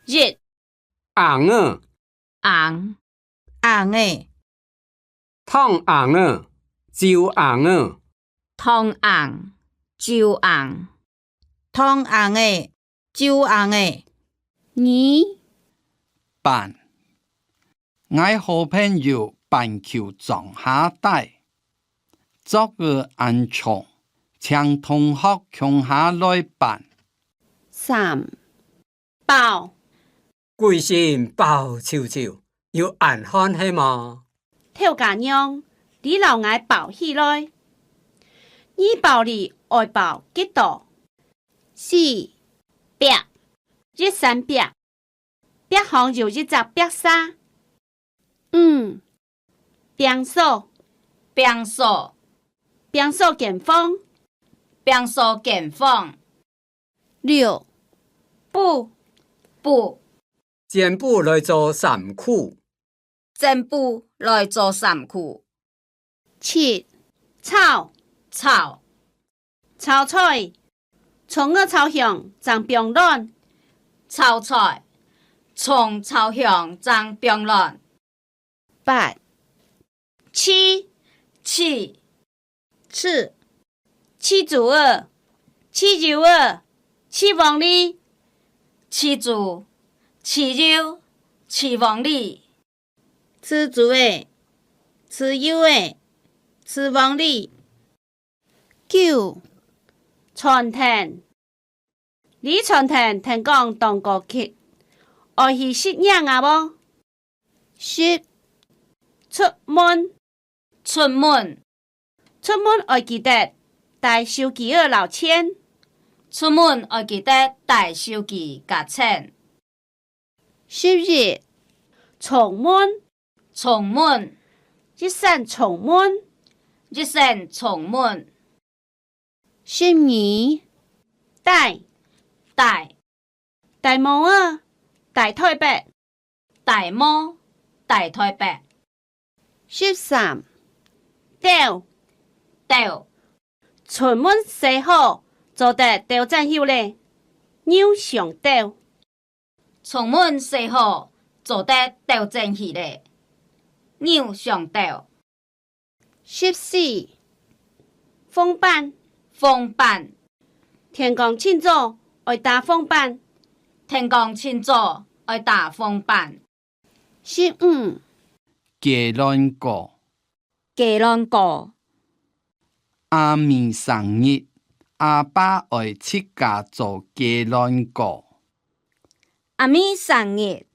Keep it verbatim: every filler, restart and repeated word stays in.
一、尪仔，尪，尪仔，糖尪仔，酒尪仔，糖尪，酒尪，糖尪仔，酒尪仔。二、扮，𠊎好朋友扮球裝下底，著仔恁長，請同學共下來扮。三、包，歸身包臭臭，有恁寒係無？頭家娘，你摎𠊎包起來。你包裡愛包幾多？四、壁，一扇壁，壁項有一隻壁罅。五、摒掃，摒掃，摒掃間房，摒掃間房。六、補，補，剪補來做衫褲，剪補來做衫褲。七、炒，炒，炒菜，蔥仔炒香正放卵，炒菜，蔥炒香正放卵。八、飼，飼， 飼，飼豬仔，飼幼仔，飼黃梨，飼豬，飼幼，飼黃梨。飼豬仔，飼幼仔，飼黃梨。九、餐廳。 這餐廳聽講當高級，愛去食仰仔無？十、出門，出門，出門愛記得帶手機仔摎錢，出門愛記得帶手機佮錢。十一、衝門，衝門，一身衝門，一身衝門。 十二、戴，戴，戴帽仔，戴臺北，戴帽，戴臺北。十三、鬥，鬥，出門洗好，做得鬥陣去咧，又想鬥。 出門洗好，做得鬥陣去咧，又想鬥。十四、奉辦，奉辦，天光清早愛打奉辦，天光清早愛打奉辦。十五、雞卵糕， 雞卵糕。阿姆生日，阿爸愛自家做雞卵糕。阿姆生日，